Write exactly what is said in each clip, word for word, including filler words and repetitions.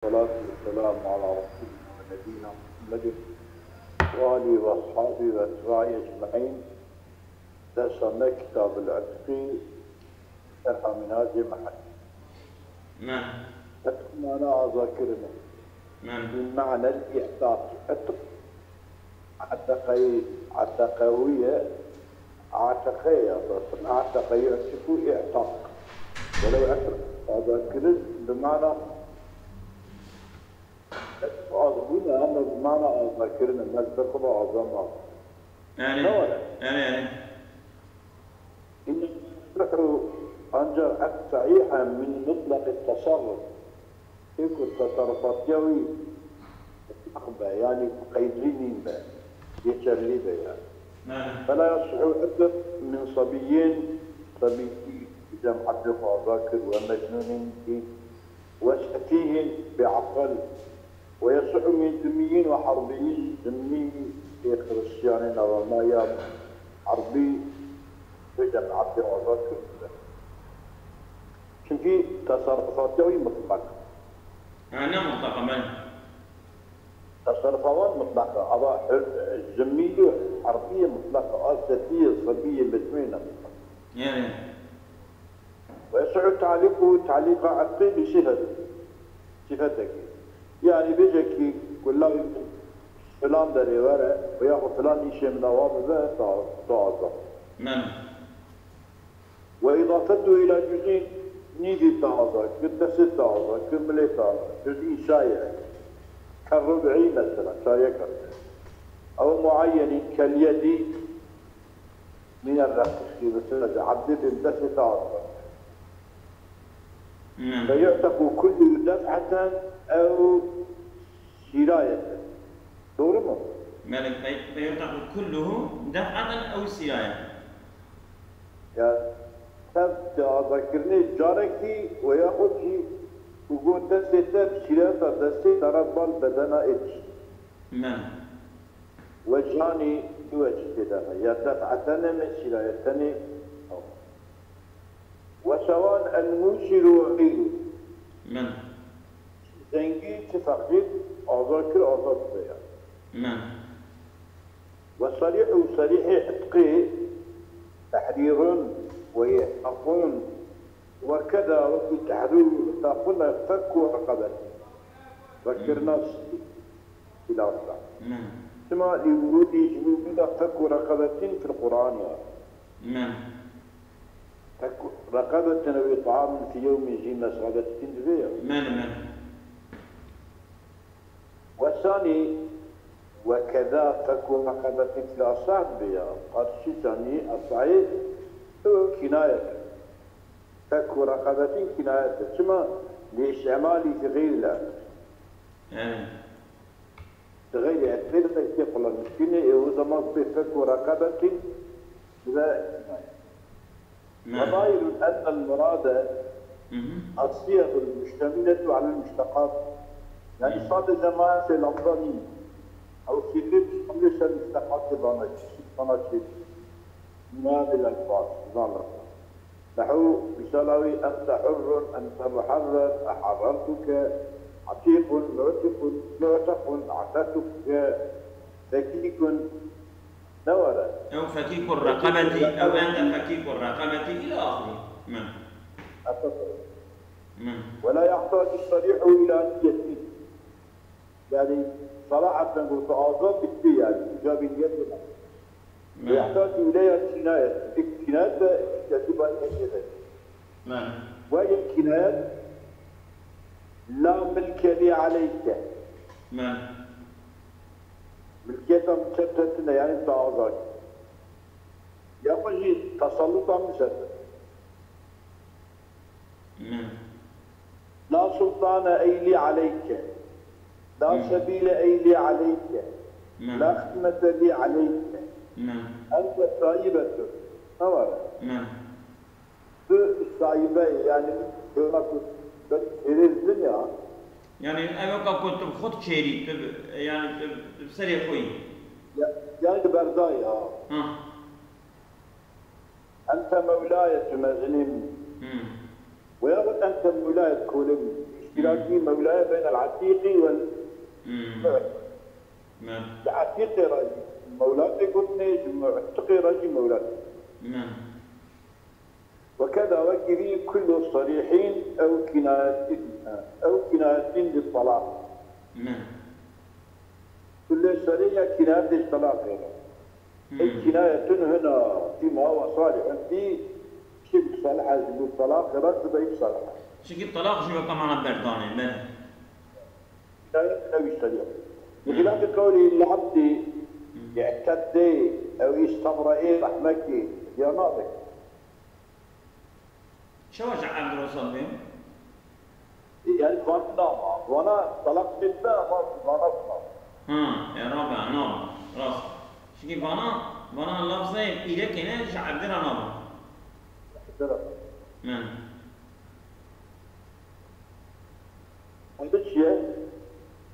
والصلاة والسلام على رسولنا ونبينا محمد وآله وأصحابه وأتباعه أجمعين. Dersa me Kitab-ul Itqî, Şerha Minhacê Muhacî. Itq mana azakirin e. Bi manel î'tak. Itq, eteqeyî, eteqehu ye, eteqe ye, aslında eteqe yu'tiqu i'taq. Welew itq, azakirin, bi mana itq azbûn e, ama bi mana azakirin e, me ji ber xwe ve aza ma. Yani, Ne were? yani, yani. إنما يصح ancak itq sahîh e min mutlaqî tesarruf. Ê ku teserrufatiya wî mutlaq be, yanî qeydlî nîn be, geçerlî be yani. Yani. فلا يصح itq min sabiyyin, sabî cem ebdê xwe aza kir, we mecnûnên dî, we sefîhin bêeqil, ويصح من ذميين وحربيين، zimmî ê xiristiyanên ava me ya herbî bêje me ebdê aza kir bibe. Çimkî teserrufatiya wî mutlaq. Ha, ne mutlaq e, belê. Teserrufa wan mutlaq e. Ava her-, zimmî û herbî yê mutlaq e. A sefî yê, sebî yê, mecnûn yê ne mutlaq. Yani. ويصح تعليقه تعليق عتقي بصفة، صفتك. Yani bêje ki ku lawê min filan derê were, veya xwe filan îşê min ava bibe, ta, ta aza. Men. وإضافته إلى جزء، nîvî ta aza, ki destê ta aza, ki milê ta aza, juz'î çaye. Kerrub'î mesela, çayek e. Ew muayyenî, kelyedî, Min el-reqîqî, mesela, ji ebdê bin destê te aza. Hmm. Fe yu'tequ kulluhu def'eten ew sirayeten. Doğru mu? Belê, fe, fe yu'tequ kulluhu def'eten ew sirayeten. Ya, tev te azakirinê carekî û yaxud jî ku got destê te bi sîrayeta destê te re bal bedena êt. Men. Wecanî du wecî tê de heye. Ya def'eten e, sîrayeten e. Ve sewan el-musiru ve geyru. Min. Zengî çi feqîr, azad kir, azad dibe ya. Min. Ve sarîhu, sarîhê itqî, tehrîrun ve i'taqun. Wekeda wekî tehrûr taqûne fekku reqebetî. Vekirina sîlê, îlafda. Min. Çima lî wurûdî ji bo bîna fekku reqebetîn fil Qur'an ya. Min. Fekku reqebetin ew ît'amun fî yewmin zî mesxebetin divê ya. Min, min. Wesanî wekeda fekku reqebetin fil asah dibe ya. Qadşî sanî asayê ew kinayet. Fekku reqebetin kinayet e. Çima? Li îstîmalî fi xeyrî lafzî. He. Di xeyrî etfê de tekê qulanî. Şûnê ê o zaman bê fekku reqebetin ve kinayet. He. Ve zahirun ennel murade Hı hı. as-siyagul muştemiletu alel muşteqat. Yani Hı. sadece maesê lafza nîn. Ew sîgê muştemilê ser muşteqatê vana çi, vana çi. Murad el-elfaz, zanlar. Nehu, misala wî, ente hurrun, ente muharrer, eharrertuke, etikun, mu'tikun, mu'tekun, a'tektuke, fekîkun, ne were? Ew fekîkur reqebetî, ew ente fekîkur reqebetî, îlâ axirî. Min. Min. Ve la yahtacu sarîhu îlâ niyetî. Yani, saraheten got, azad bitti yani. Îcabî niyet buna. Ve yahtacu îleyha kinayet. Bir kinayet de işte bir niyet eder. Min. Ve ye kinayet la milke li aleyke. Min. Milkiyeta min ser te tine, yani te azad. Ya xwe jî tesalluta min ser te. Min. La sultane ey lî aleyke. La Min. sebîle ey lî aleyke. Min. La xidmete lî aleyke. Min. Ente saîbetun. Ne var? Min. Tu saîbe, yani, yola ku ben çêrêz din ya. Yani, ev weka ku tu bi xwe dikêrî, tu bi, yani, tu, tu bi serê xwe yî. Ya, yani, tu berdayî, ha. Ha. Ente mewlaye, tu mezinê min î. Hmm. Veyahut ente mewlaye, tu kolê min î. Îştirakî mewlaya beynel etîqî wel Hmm. mu'tiq. Me. Ji etîqê re jî mewla tê gotinê, ji mu'tiqê re jî mewla tê. Me. Wekeda wekî vî kullu sarîhîn ew kînayetîn, ew kînayetîn li talaq. Me. Kulê serê ya kînayetê ji talaqê re. Hmm. Ey kînayetun huna fî ma huwa salihun fî, şibh salih ez ji bo talaqê re, zibeyî salih. Çunkî talaq jî weka mana berdanê, belê. Kînayet ew îşteliye. Hmm. Bi xilafî qewlî li ebdî Hmm. ye'tedê ew î sebra ê rehmekî ya nabe. Çawa ji erd re sal bê? Yani van nama. Vana talak bitme ama vana vana. Ha, e, rabe, nav. Rast. Çünkü vana, vana lafzê pîrekê ne ji erdê re nava. Dere. Men. Ende çiye?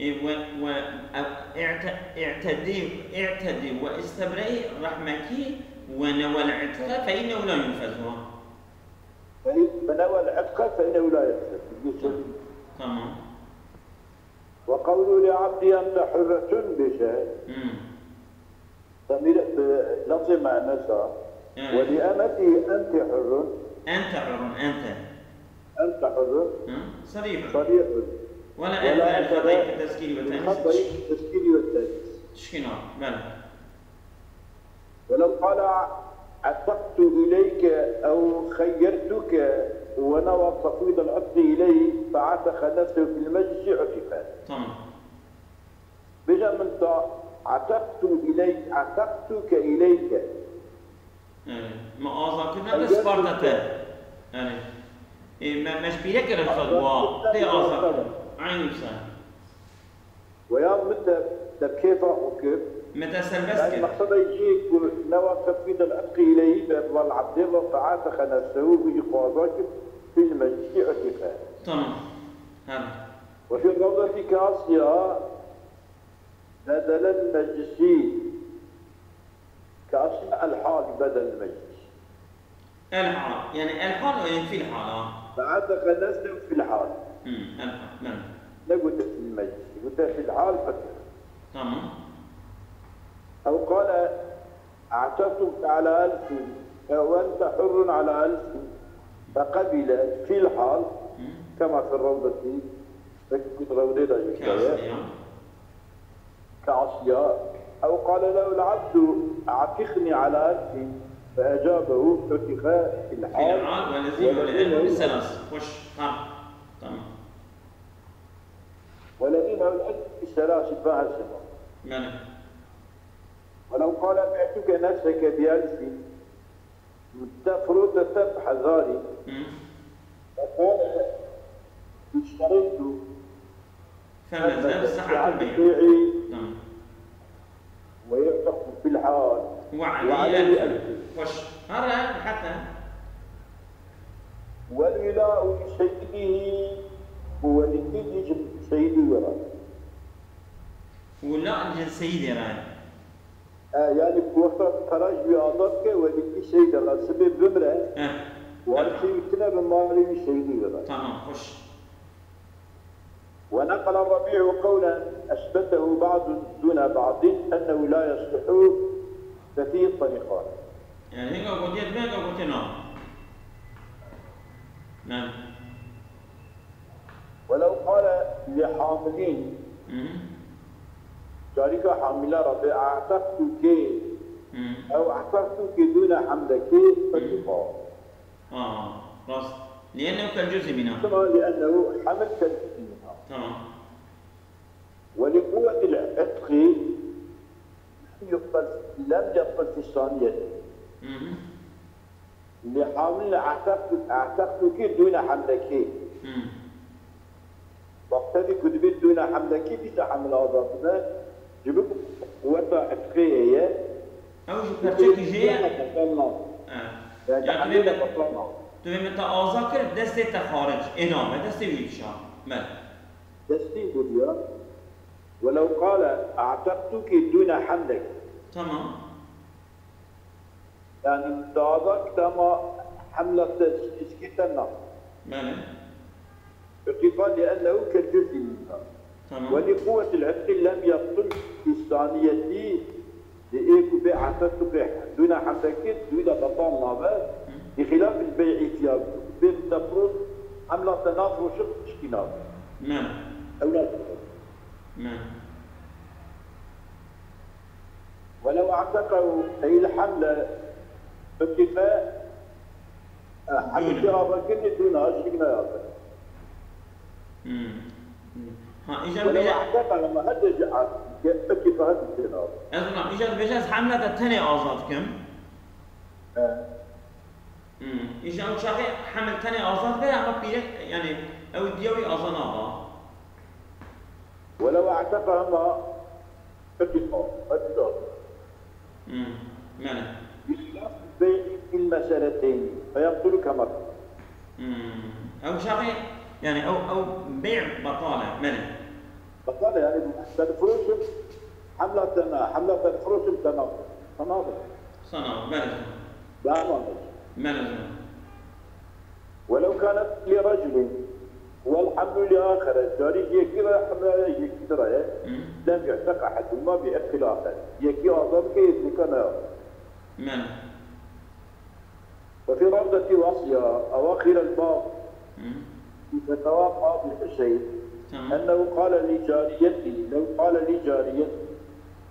E, ve, ve, e, i'te-, i'tedi, i'tedi ve istebrey rahmeki ve newel itqe fe innehu la yunfezuha. Fe in-, fe newel itqe fe innehu la yunfezuha. Tamam. Ve kavlu li abdi ente hurretun bêje. Hmm. Demîr, e, lafzê muennes a. Yani. Ve li emeti ente hurrun. Ente hurrun, ente. Ente hurrun. Hı? Sarihun. Sarihun. Ve la Ve la ente ente fedayke tezkiri ve tenis. Fedayke tezkiri ve tenis. Tişkî nav, belê. Ve lev qala etektu ileyke ew xeyyertuke ve newa tefwîd el itqi ileyh fe'atexe nefsehu fil meclisi utiqe. Tamam. Bêje min ta etektu ileyk, etektuke ileyke. Yani, me aza kir ne, me sparta te. Yani, e, me, me ji pîrekê re xwe wa, tê aza kir. Eyn wisa. Weya min te, te bi kêfa xwe kir. Me te serbest kir. Yani, mexseda jî ku newa tefwîd el itqi ileyhî be, val abdê ve fe'atexe nefsehu, û jî xwe aza kir, fil meclisi utiqe. Tamam. Her. Ve fî ravdetî kasya, Bedelel meclisî. Ke aslında el hal bedel meclis. El hal. Yani el hal yani fil hal ha. Fe'atexe nefsehu fil hal. Hmm, el hal. Ben. Ne gote fil meclis. Gote fil hal fekir. Tamam. Ew qale a'tektuke ala elfin. Ew ente hurrun ala elfin. Feqebile fil hal. Hmm. Kema fil ravdeti. Peki, ku di rewdê de jî heye. Kasiya. Kasiya. Ew qale lehu el-abdu, "A'tiqni ala elfin." Fe ecabehu, utiqe fil hal. Fil hal, ve lezimehu el-ilmu bi selas. Xweş. Ha. Tamam. Ve lezimehu el-ilmu bi selas, ba her sema. Yani. Ve lev qale bi'tuke nefseke bi elfin. Te firû te te bi hezarî. Hı. Feqale, اشتريت فمزر ساعة البيع. Tamam. ويعتق في الحال. وعليه ألف. Xweş. Here, heta. والولاء لسيده، û welîtî jî ji seyîdî were. Wila ji seyîdê re. E, yani ku wexta pera ji wî azad ke, welîtî seyîdê re, sibê bimre, Eh. Warisê wî tune bi malê wî seyîdî were. Tamam, xweş. ونقل الربيع قولا أثبته بعض دون بعض أنه لا يصح، ففيه طريقان. Yani hinga gotiye dibe, hinga gotiye na. Yani. ولو قال لحاملين. Hı hı. Carîka hamile re bê, "E'teqtuke." Hı. Ew "E'teqtuke dûne hemlekê", Hı. fetî xwe. Ha, rast. Li'ennehu kel cuz'i minha. Çima? Li'ennehu heml kel cuz'i minha. Tamam. Ve li quwwetil itqi lem yubtel, lem yubtel fi saniyeti. Hı hı. Li hamlin e'teqtu, e'teqtuki dûne hemleki. Hı. Wextê ku dibî dûne hemlekî, dîsa heml azad dibe, ji bo quweta itqê heye. Ew ji perçekî jê ye? Betal nabe. Evet. Yani ya tu hemlê bê, betal nabe. Tu bê min te aza kir, destê te xaric, ê nabe, destê wî dişa. Belê. Destê bû ya. Welew qale, "E'teqtuki dûne hemlek." Tamam. Yani, daza ki dema hemla te, çiskî te na. Belê. اعتقاد لأنه كالجزء منها. Tamam. ولقوة العتق لم يبطل في الثانية. Di ê ku bê ehte tu bê dûna hemle kir, dûna betal nabe. Hı. Bi xilaf el bey'i fiha, bê te firoş, hemla te nafroşin, tiştî nabe. Me. Ew ne. Me. ولو اعتقه، أي الحمل اعتق، e, hemlê ava kirinê dûna, jî ne yabe. Hmm. Ha, îcar ولو bêje اعتقه، hema hede jî e'tiq, ke e'tiq hede jî nabe. Ez ona, îcar bêje ez hemle te tenê azad kim. He. Hmm. Îcar ew çaxê hemil tenê azad be, ama pîrek, yani ew diya wî azad naba. ولو اعتقهما اعتقا، اعتقا. Hmm. Mene. بخلاف البيع في المسألتين، فيبطل كما قال. Hmm. Ew çaxê, yani ew, ew bey'a betal e, mene. Betal e, yani, te difiroşim, hemla te na, hemla te difiroşim, te na. Sana. Sana, mene. Devam et. Mene. ولو كانت لرجل والحمل لآخر، carî yekî re, hemle yekî din re ye. Hı. لم يعتق أحدهما بعتق الآخر. Yekî azad bike, yekî ne. Men. وفي روضة واصية أواخر الباب، Hı. في فتاوى قاضي حسين، Tamam. أنه قال لجاريته، لو قال لجاريته،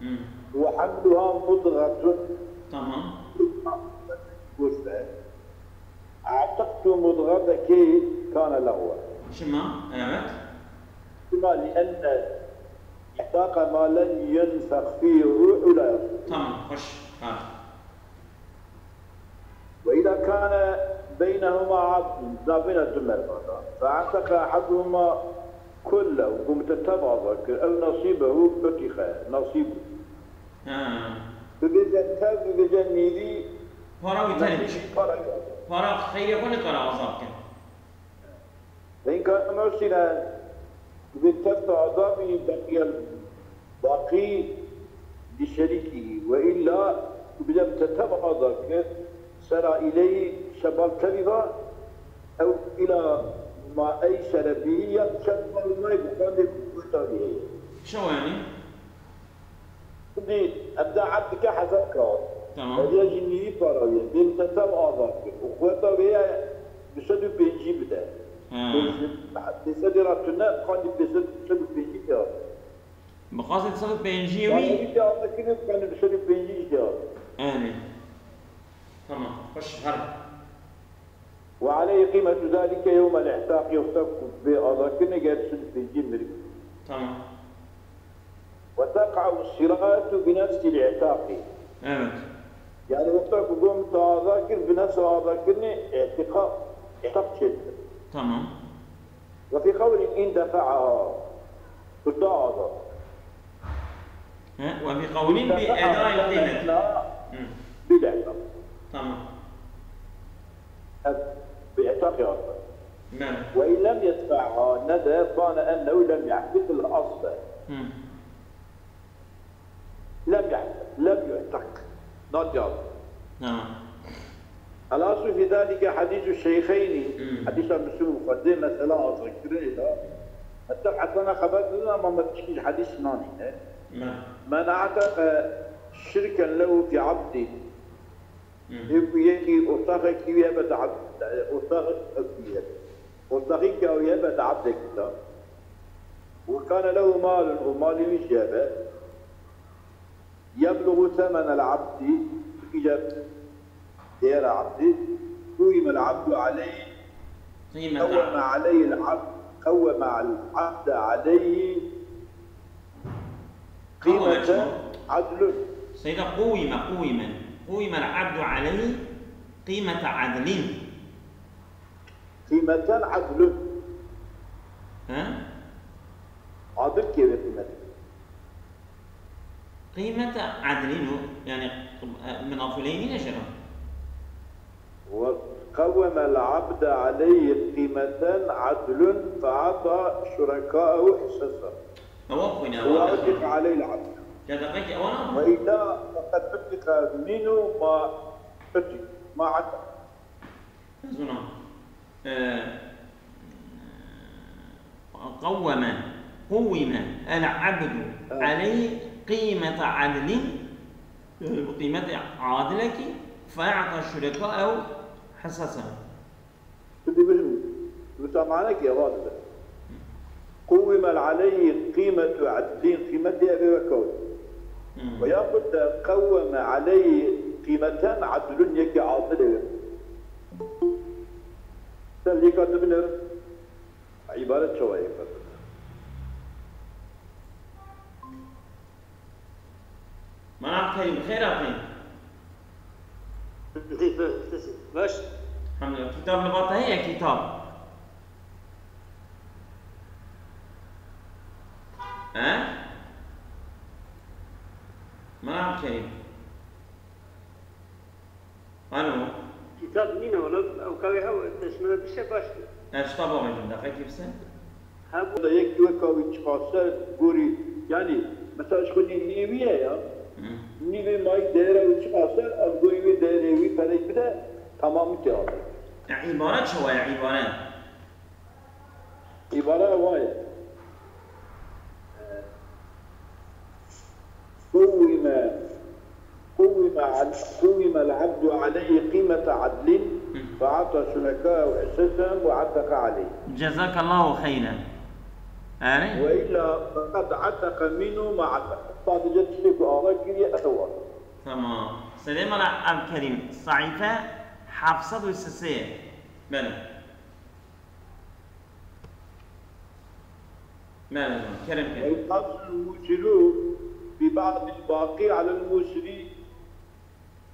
Hı. وحملها مضغة. Tamam. Boş ver. أعتقت مضغتك كان لغوا. Çima? Evet. Çima? لأن إعتاق ما لم ينفخ فيه الروح لا يصح. Tamam, xweş. Ha. وإذا كان بينهما عبد، navbêna du merdan de، فأعتق أحدهما كله، ku min te tev azad kir, أو نصيبه، اعتق، نصيبه. Ha. Bibêje tev, bibêje nîvî. Para wî tenê. Nîvî jî para wî. Para xeyrê xwe nikare azad ke. وإن كان محسنا، bibê tev te azad bî, بقي الباقي لشريكه، وإلا, bibêje min te tev azad kir, سرى إليه، şebal tevî va, أو إلى ما أيسر به، ya şebal nayê bi xwendê ku xweta wî heye. Çawa yani? Şimdi evde abdike hesap kar. Tamam. Evde jî nîvî para wî ye. Bê te tev azad kir. Û xweta wê ye du sed û pêncî bide. He. Pênc sed, pênc sed ra tune, xandî pênc sed, du sed û pêncî te. Bi xasê du sed û pêncî wî. Para wî te azad kirin, xandî du sed û pêncî jî te. Erê. Tamam. Xweş, her. وعليه قيمة ذلك يوم الاعتاق، wexta ku bê azadkirinê ger du sed û pêncî mirî. Tamam. وتقع السراية بنفس الاعتاق. Evet. Yani wexta ku got min te azad kir, bi nefsa azadkirinê îtîqa, îtîq çêdibe. Tamam. وفي قول إن دفعها، tu da azad. He, وفي قول بأداء القيمة. Hı. Bile. Tamam. Ev bi îtîq yazdı. Mene. وإن لم يدفعها، ne de, بان أنه لم يعتق الأصل. Hı. لم يعتق، لم يعتق. Nat yazdı. Tamam. الأصل في ذلك حديث الشيخين. Hmm. Hadîsa Muslim û Buxarî, mesela azadkirinê de. Hatta Hesena xeber didin ama me tişkî ji hadîs nanîne. Me. من أعتق شركا له في عبد. Hmm. Ê ku yekî ortaxekî wî hebe di abd-, ortaxekî wî hebe. Ortaxî ke wî hebe di abdekî de. وكان له مال، û malê wî jî hebe. يبلغ ثمن العبد، îca değera abdî. قوم العبد عليه، قيمة قوم عليه العبد، قوم العبد عليه قيمة عدل. Seyda قوم، قوم، قوم العبد عليه قيمة عدل. قيمة عدل. He? Adil kê wê qîmet. قيمة عدل û, yani, e, min afûleyî nîne jê re. وقوم العبد عليه قيمة عدل فأعطى شركاءه حصصا. Ewa xwîne, ewa وأعتق عليه العبد. Ya deqekî ewa ne? وإلا فقد أعتق منه ما أعتق، ما عتق. Ez ona, e, e, قوم، قوم العبد عليه قيمة عدل، bi qîmetê adilekî, فأعطى شركاءه حصصهم. Tu dibêjin, wisa manekî eva dibe. قوم عليه قيمة عدل, qîmetê ev ê wek ew. Hmm. Ve yaxud de قوم عليه قيمة عدل, yekî adil ê wek. Sen lêka dibinêrin, îbaret çawa yek dibe. Mana Kerîm, bi xêr hatî. Baş. Elhamdulillah. Kitab li ba te heye, kitab? He? Mana Kerîm. Alo. Kitab nîne wala, ew kawê hew, te ji min re bişe baş be. Ez ji te bavêjim, deqekî bise. Hebû. Da yekî weka wî çiqase gorî, yanî, mesela ji xwe nî-, nîvî ye ya. Hı. Nîvê mayî değere wî çiqase, ez gorî wî değerê wî perey bide, tamamî tê abe. Ya îbare çawa ye, îbare? Îbare wa ye. قوم، قوم ع-، قوم العبد عليه قيمة عدل، فأعطى شركاءه حصصهم وعتق عليه. جزاك الله خيرا. Erê? وإلا فقد عتق منه ما عتق. Sadece tiştê ku azad kiriye, ew azad. Tamam. Seyda Mela Evkerîm, saîfe heft sed û sisê. Belê. Belê, kerem ke. ويقاس الموسر ببعض الباقي على الموسر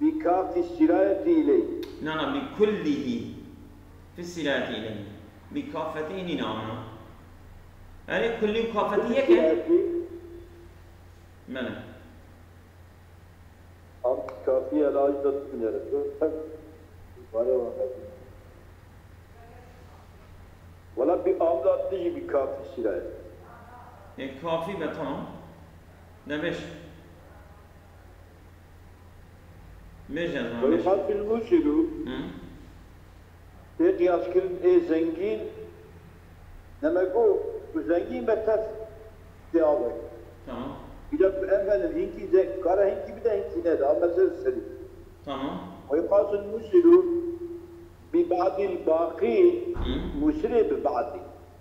بكاف السراية إليه. Na, na, بكله في السراية إليه. Bi kafetê nîne ana. Erê, kullî û kafetî yek e? Belê. Am kafiye la jî de binêre. Bare wa be. Wala bi amda dijî bi kafî sîra ye. E, kafî be, tamam. Nebêj. Bêje ez Ve vana bêj. Yuqal fil musiru. Hı. Tê qiyaskirin ê zengîn, ne me got, ku zengîn be tev tê avê. Tamam. Îca ku em venin, hinkî ze-, kare hinkî bide, hinkî nede, a mesele serî. Tamam. Ve yuqasul musiru bi ba'dil baqî, Hı. musirê bi ba'dî.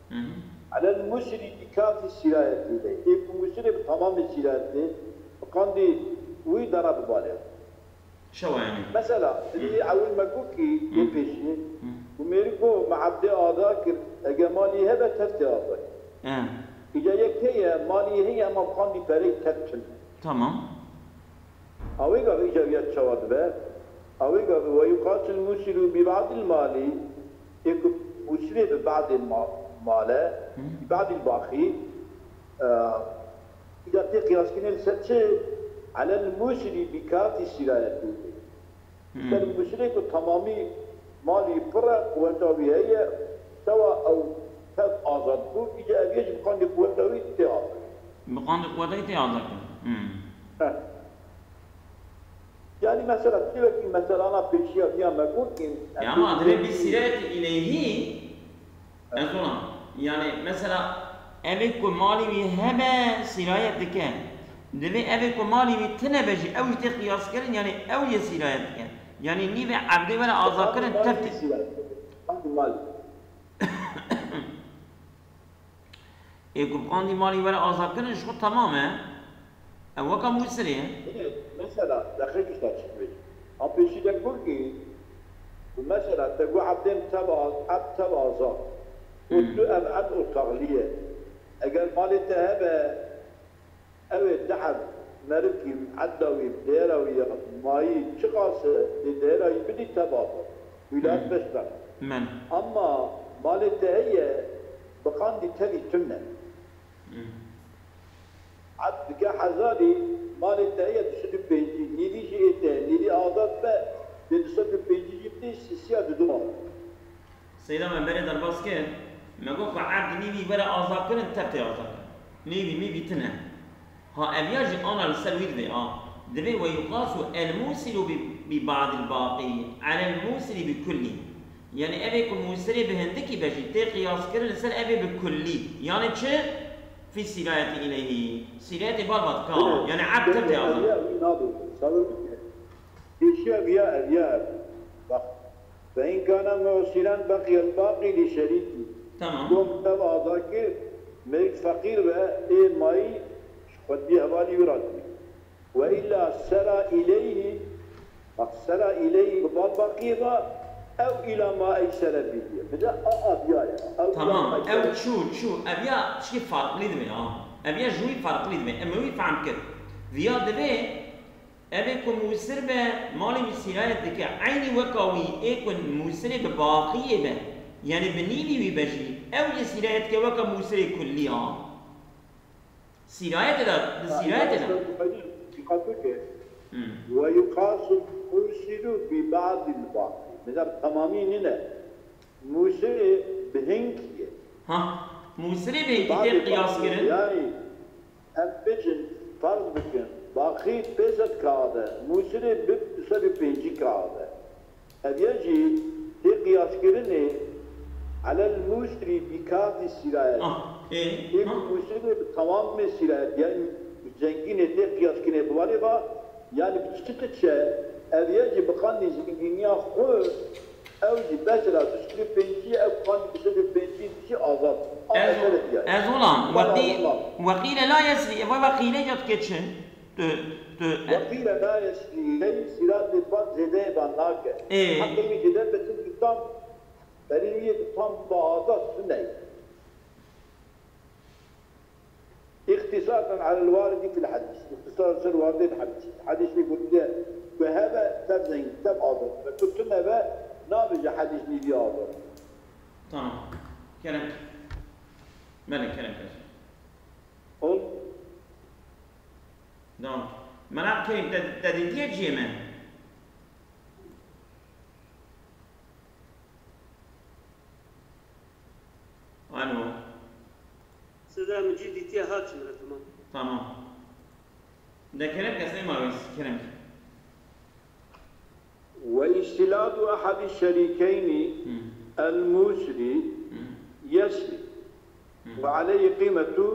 Hı hı. Alel musiri bi kafî sîrayetî de. Ê ku musirê bi tamamê sîrayetê, bi qandî wî dara bibalê. Şewa yanî. Mesela, Hı. dilî ewil me got kî, Hı. yê pêşî, Hı. ku mêrî got, me ebdê ada kir, ege malî hebe tev tê azad. He. Îca yek heye, malî heye, ema bi qandî perê tev çin. Tamam. Awê gavê îca viya çawa dibe? Awê gavê ve yuqatil musiru bi ba'dil mali, ê ku musirê bi ba'dê ma-, male, Hı. bi ba'dil baxî, e, îca tê qiyaskirinê li ser çi? Alel musiri bi kafî sîrayetî. Hı. Ser musirê ku tamamî malî pir e, quweta wî heye, sewa ew tev azad bû, îca ev yê jî bi qandî quweta wî tê azad. Bi qandî quweta wî tê azad kirin. Hı. Heh. Yanî mesela, tu wekî meselana pêşiya viya me got kî, Ya ama divê bi sîrayetî îleyhî, ez ona. Yanî mesela, evê ku malî wî hebe sîrayet dike. Divê evê ku malî wî tine be jî, ew jî tê qiyaskirin, yanî ew yê sîrayet dike. Yanî nîvê evdê were azadkirin, tev tê. Sîrayet. Malî. Ê ku bi qandî malî were azadkirin, ji xwe temam e. Ew weka musirê ye. Yine mesela, deqek usta çi dibêjî? A pêşî de got kî, ku mesela te got ebdê min tev az-, ebd tev azad. Û Hmm. tu ev ebd û taxlî ye. Eger malê te hebe, ew ê di eb merivkî, edda wî, dêra wî ya mayî çiqas e, dê dêra wî bidî tev azad. Wîlayet Hmm. beş be. Men. Ama malê te heye, bi qandî tevî tune. Hmm. Eb dike hezarî, malê te heye du sed û pêncî, nîvî jî ê te, nîvî azad be, dê du sed û pêncî jî bidî, sisiya didu. Seyda me berê derbas kir, me got ku erd nîvî were azadkirin, tev tê azadkirin. Nîvî mîvî tine. Ha ev ya jî ana li ser wî divê, a. Divê ve yuqasu el musiru bi, bi ba'dil baqî, alel musiri bi kullî. Yani evê ku musirê bi hindikî be jî tê qiyaskirin li ser evê bi kullî. Yani çi? Fî sîrayetî îleyhî. Sîrayetê bal vat ka. Yani eb tevdê azam. Eviya wî nabe. Sabir bike. Kêşiya viya eviya ev. Bak. Fe in kana mu'siran beqiyel baqî li şerîkî. Tamam. Kom tev aza kir, mêrik feqîr be, ê mayî ji xwendî hevalî wî radibî. Ve illa sera ileyhi, bak, sera ileyhi bi bal baqiyê ve, ev ila ma eysere bihi. Bide a aviya ya. Ev ila Tamam, ma ev eysere. çû, çû. Ev ya tişkî farqlî dibe ha. Ev ya ji wî farqlî dibe. Em wî fehm kir. Viya divê, ev ê ku musir be, malê wî sîrayet dike. Eynî weka wî ê ku musirê bi baqiyê be. Yani bi nîvî wî be jî. Ew jî sîrayet dike weka musirê kullî ha. Sîrayetê de, di sîrayetê de. Dîqet bike. Hmm. Ve yuqasu musiru bi ba'dil baqi. Mesela tamamî nîne. Musirê bi hinkî ye. Ha, musirê bi hinkî tê qiyas kirin. Yani, em bêjin, farz bikin. Baqî pênc sed kaxid e. Musirê bi du sed û pêncî kaxid e. Ev ya jî tê qiyaskirinê elel musirî bi kaxidî sîrayet. Ah, ê, Ê ha. Musirê bi tamamê sîrayet, yani zengînê tê qiyaskirinê bi vanê va, yani bi çi diçe, ev ya jî bi qandî zengîniya xwe, ew jî mesela du sed û pêncî, ew qandî du sed û pêncî jî azad. Ez, ez olam, weqî-, weqîle la yesrî, ev weqîle ya dike çi? Tu, tu, e- Weqîle la yesrî, hey sîratê pat zêdeyê ban nake. Ê. Heqê wî zêde be, çimkî tam berî wî yê tam bi azad tune ye. Îxtîsasen alel waridî fil hedîs. Îxtîsar ser waridê di hedîs. Hedîsê gotiye ku hebe tev zengî, tev azad be. Ku tune be, nabêje hedîs nîvî azad. Tamam. Kerem. Belê, kerem, kerem. Ol. Tamam. Merak kerî, te, te dîtiye cihê me? Alo. Sêda min cî dîtiye, hat ji min re, tamam. Tamam. De kerem ke, Seyma Reis, kerem ke. Ve îstîladu ehadî şerîkeyni Hı. el musri Hı. yesri. Hı. Ve aleyhi qîmetu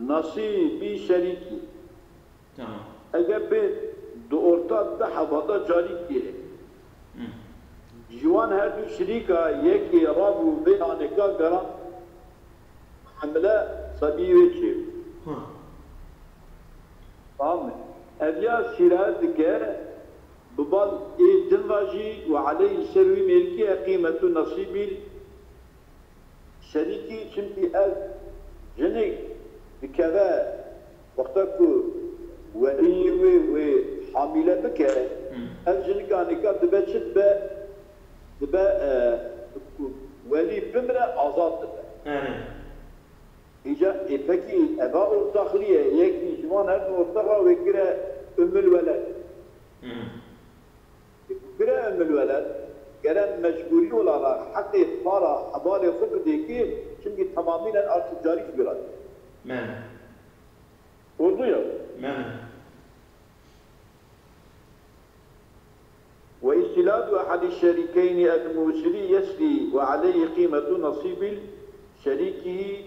nasîbî şerîkî. Tamam. Eger bê di orta di hevada carî kê, Hı. ji wan her du şirîka yekê rabû vê anêka geran hemle sebî wê çê. Hı. Tamam. Ev ya sîrayet dike bi bal ê din va jî ve aleyhi ser wî mêrkî ye qîmetu nasîbî şerîkî, çimkî ev jinik dikeve wexta ku welî wê, wê hamîle bike, Hmm. ev jinika nika dibe çi dibe? Dibe, e, ku welî bimire, azad dibe. Erê. Îca, ê, pekî eva ortaxlî ye, yekî ji van her du ortaxa wê kire Ummul Weled. Hmm. Kire Ummul Weled, gere mecbûrî wela re heqê para hevalê xwe bidê ki, çimkî temamînen artık carî ji bîra dibe. Mene. Oldu ya. Mene. Ve istiladu ehadî şerîkeyni el musiri yesri ve aleyhi qîmetu nasîbil şerîkihi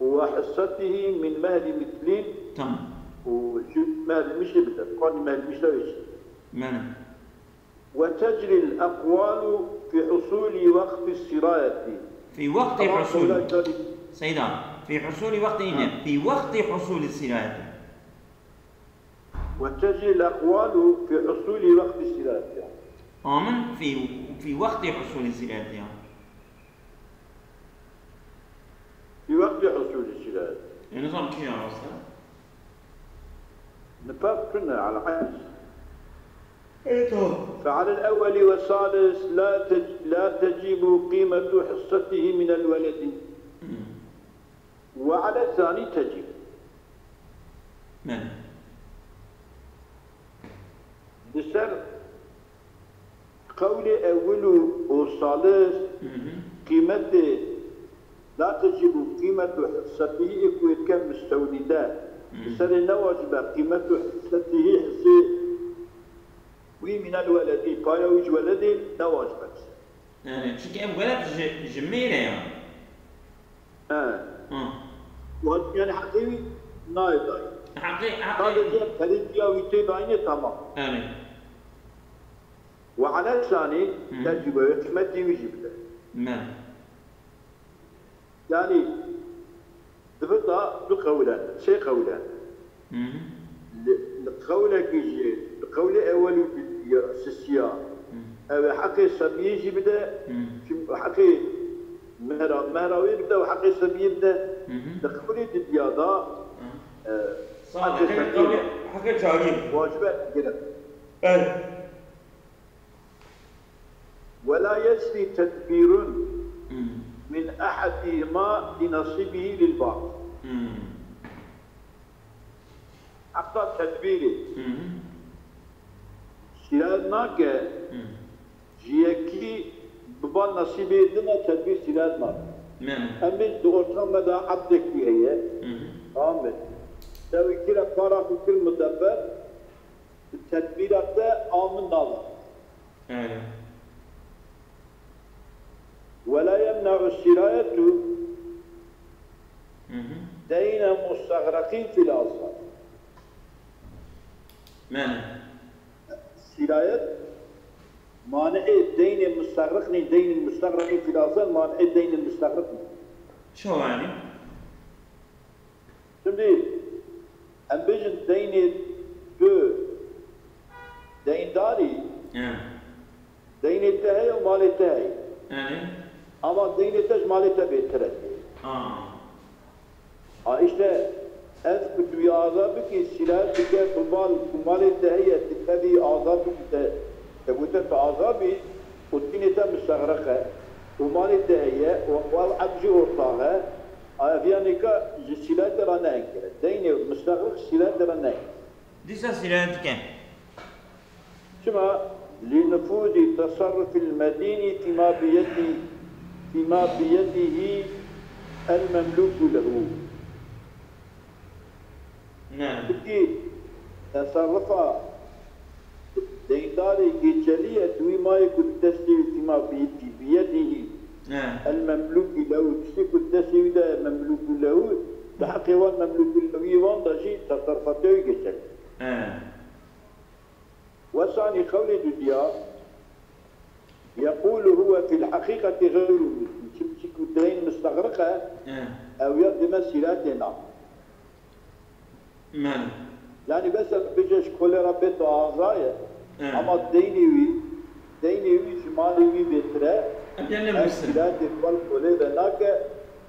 ve hissetihi min mehli mitlin. Tamam. Û ji mehli mişê bide. Qanî mehli mişe wê çi? Mene. وتجري الأقوال في حصول وقت السراية. في وقت حصول. Seyda, في حصول وقت nîne. Ha. في وقت حصول السراية. وتجري الأقوال في حصول وقت السراية. Amin في، في وقت حصول السراية. في وقت حصول السراية. E, nizam kî ya rast e? Nifaq tune ala hens. E, tamam. فعلى الأول والثالث لا تج-، لا تجب قيمة حصته من الولد. Hmm. وعلى الثاني تجب. Mene. Li ser qewlê ewil û, û salis Hı hı. qîmetê la tecîbu qîmetu hissetihi ê ku ê dike mistewlîde. Hı. Li serê ne wacibe qîmetu hissetihi hissê wî mînel weledî, paya wî ji weledê ne wacibe li ser. Yani, çünkü ev welat ji, ji mêr e yani. He. Hı. Wan yani heqê wî nayê dayî. Heqê, heqê. Sadece perê diya wî tê dayînê, tamam. Yani. Ve alel şanî, Hı. tercîbe wê qîmetê wî jî bide. Me. Yani, di vir de du qewil hene, sê qewil hene. Hı hı. Li, li qewlekî jî, li qewlê ewel û di-, ya sisiya, Hı. ew ê heqê sebiyê jî bide, Hı. çim heqê mehra, mehra wê bide û heqê sebiyê bide. Hı hı. Li qewlê didiya de, Hı. e, Sağ heqê heqê sebiyê qewlê, heqê çariyê. Wacibe girek. Evet. ولا يسري تدبير Hmm. من أحدهما لنصيبه للباقي. Hmm. Heta tedbîrê Hmm. sîret nake, Hmm. ji yekî bi van nesîbê din e, tedbîr sîret nake. Ne. Em ê di orta me de ebdekî heye. Hmm. Tamam mı? Dewî kire para xwe kir mudebber, bi tedbîra te a min nava. Öyle. ولا يمنع السراية Hı hı. دين مستغرق في الآثار. Yani. Sirayet, mani'ê deynê mustagriq nî, deynê mustagriq nî fil asal, mani'ê deynê mustagriq nî. Çawa yani? Şimdi, em bêjin deynê tu deyndarî, He. deynê te heye û malê te heye. Yani. Ama deynê te ji malê te bêtir e. Ha. Ha, işte, ev ku tu wî azad bikî, sîlayet dike ku mal, ku malê te heye, tu tevî azad bikî, te, te gote tu azad bî û deynê te mustagriq e û malê te heye û wal eb jî ortax e, Ev ya nîka ji sîlayetê re neyên kire. Deynê mustagriq sîlayetê re neyên. Dîsa sîlayet dike. Çima? لنفوذ تصرف المدين فيما بيده، فيما بيده المملوك له. Ne. Çimkî teserrufa deyndarê geçerlî ye, di wî mayê ku di destê wî tîma bi-, biyedihî Ne. el memlûkî lehu, tiştê ku di destê wî de ye memlûkû lehu, di heqê wan memlûkû lehuyê wan de jî teserrufatê wî geçerlî. Ne. Wesanî qewlê dudiya, يقول هو في الحقيقة غير ملك. Çimkî ku deyn mustagriq e, Eh. ew ya dime sîretê na. Men. Yani mesela bêje ji kolê re bê tu aza ye, Eh. ama deynê wî, deynê wî ji malê wî bêtir e, Em yan ne ev bilsin. sîretê wal kolê ve nake,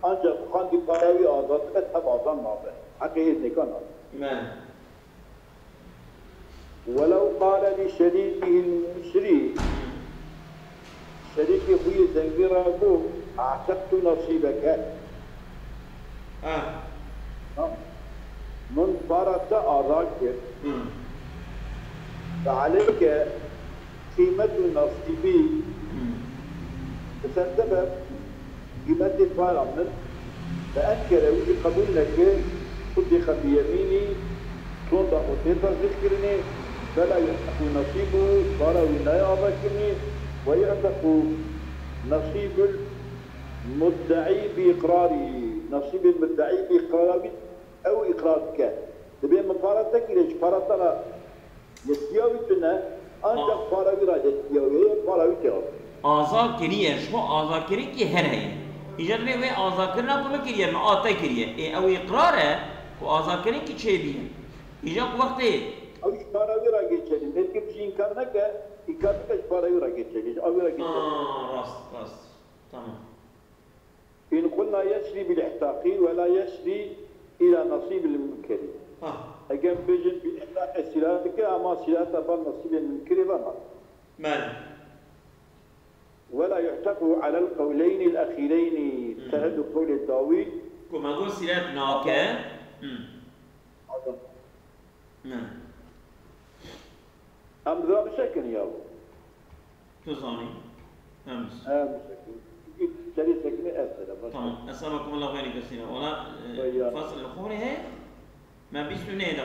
ancak xandî para wî aza dibe, tev aza nabe. Heqê hêzêka nabe. Men. ولو قال لشريكه المسري، şerîkê xwe yê zengîn re got, "أعتقت نصيبك." Ah. Ha. Min para te azad kir. Hmm. فعليك قيمة نصيبي. Hmm. Li ser te be. Qîmetê para min, فأنكر, wî jî qebûl nekir, صدق بيمينه, sonda xwe tê tesdîqkirinê, فلا يحتق نصيبه, para wî nayê azadkirinê, ويعتق نصيب المدعي بإقراره, nesîbê muddeî bi îqrara wî, ew îqrar dike. Dibê min para te kiriye, ji para te re Yetiya wî tune, ancak A- para wî re yetiya wê, para wî tê azad. Azad kiriye, ji xwe azadkirin kî her heye. Îja divê wê azadkirina ku min kiriye, min a te kiriye. Ê ew îqrar e ku azadkirin kî çêbî ye. Îja ku wextê Ew ji para wî re geçerî. Mêrkê jî înkar neke, înkar bike ji para wî re geçerî, ji a wî re geçerî. Aa, rast, rast. Tamam. إن قلنا يسري بالإعتاق ولا يسري إلى نصيب المنكر. Ah. Eger bêjin bi îhtaqê sîra dike, ama sîra te ber nesîbê minkirê ve nake. Bele. ولا يعتق على القولين الأخيرين. Hmm. Te her du qewlê dawî. Ku me got sîret nake. Hmm. Adam. Ne. Em dira bisekin ya. Tu zanî. Em. Em bisekin. Çünkü serê sekinê ev sere. Tamam. Esaba kum Allah xeyrî kesîne. Wala, e, fasl li xorê he. Me bîst û nehê de